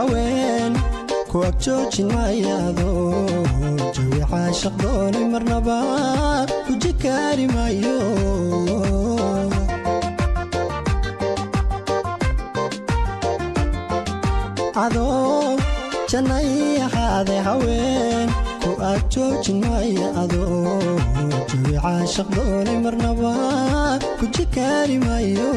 Haween ku ag joojin maayado, jawi caashaq doonay marnaba ku jikaari maayo. Adoo jannay ahaaday, haween ku ag joojin maayo, adoo jawi caashaq doonay marnaba ku jikaari maayo.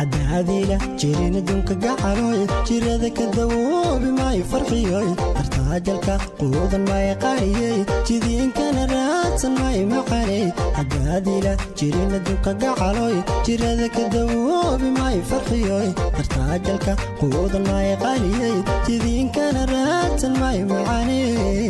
Haddaadiila jirin adduunka gacaloy, jirada ka dawoobi maayo farxiyoy, dartaajalka quudan maayo qariyey, jidiinkana raadsan maayo macaney. Haddaadiila jirin adduunka gacaloy, jirada ka dawoobi maayo farxiyoy, dartaajalka quudan maayo qariyey, jidiinkana raadsan maayo macaney.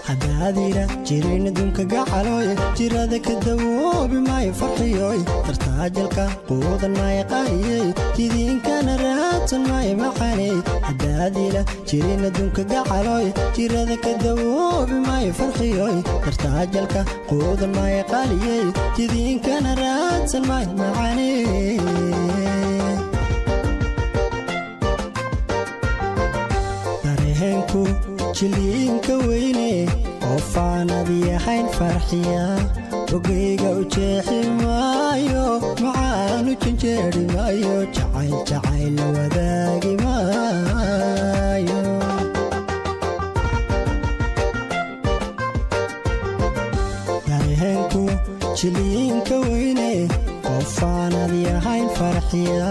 Haddaadiila jirin adduunka gacaloy, jirada ka dawoobi maayo farxiyoy, dartaajalka quudan maayo qariyey, jidiinkana raadsan maayo macaney. Haddaadiila jirin adduunka gacaloy, jirada ka dawoobi maayo farxiyoy, dartaajalka quudan maayo qaliyey, jidiinkana raadsan maayo macaney. Dareenku jiliinka weyne, qofaanad yahayn farxiya, bogayga u jeexi maayo, macaanu janjeeri maayo, jacayl jacayl la wadaagi maayo. Dareenku jiliinka weyne, qofaanad yahayn farxiya,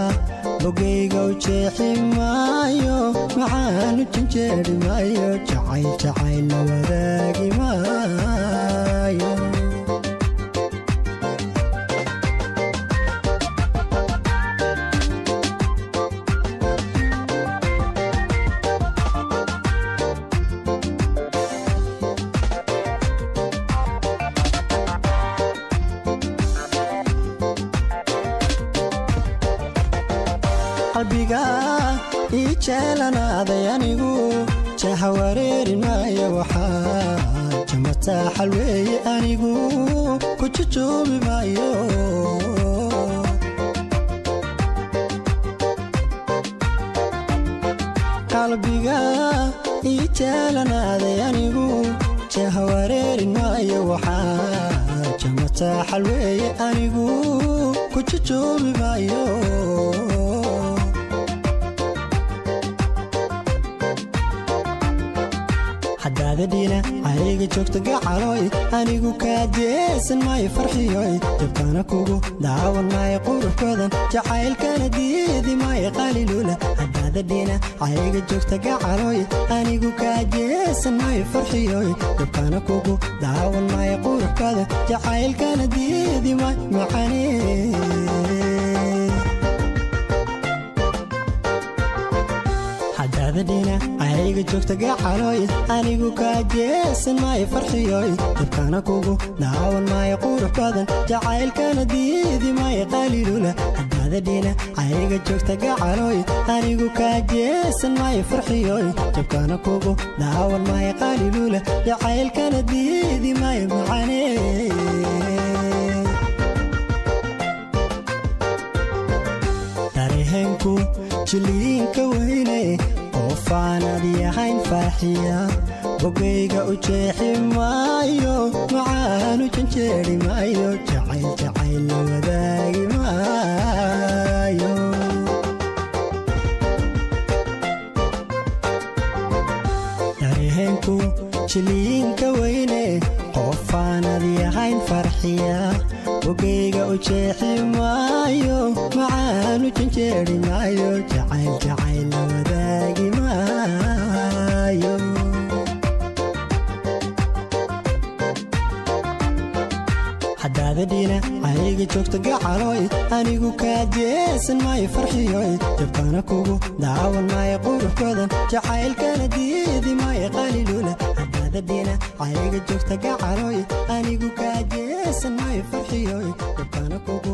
bogayga u jeexi maayo, macaanu janjeeri maayo, jacayl jacayl la wadaagi maayo. Qalbiga ii jeelanaaday, anigu jeexa wareeri maayo, waxaa jamataaxal weeye, anigu ku jujuubi maayo. Qalbiga ii jeelanaaday, anigu jeexa wareeri maayo, waxaa jamataaxal weeye, anigu ku jujuubi maayo. Haddaada dhiina cayga joogta gacaloy, anigu kaa jeesan maayo farxiyoy, jabkana kugu daawan maayo qurux badan, jacaylkana diidi maayo qalilula. Haddaada dhiina cayga joogta gacaloy, anigu kaa jeesan maayo farxiyoy, jabkana kugu daawan maayo qurux badan, jacaylkana diidi maayo macane. Haddaada dhina cayga joogta gacaloy, anigu kaa jeesan maayo farxiyoy, jabkana kugu daawan maayo qurux badan, jacaylkana diidi maayo qalilula. Haddaada dhina cayga joogta gacaloy, anigu kaa jeesan maayo farxiyoy, jabkana kugu daawan maayo qalilula, jacaylkana diidi maayo macane. Dareenku jiliinka weyne, qofaanad yahayn farxiya, bogayga u jeexi maayo, macaanu janjeeri maayo, jacayl jacayl la wadaagi maayo. Dareenku jiliinka weyne, qofaanad yahayn farxiya, bogayga u jeexi maayo, macaanu janjeeri maayo, jacayl jacayl la wadaagi maayo. Haddaada dhina cayga joogta gacaloy, anigu kaa jeesan maayo farxiyoy, jabkana kugu daawan maayo qurux badan, jacaylkana diidi maayo qalilula. Haddaada dhina cayga joogta gacaloy, anigu kaa jeesan maayo farxiyoy, jabkana kugu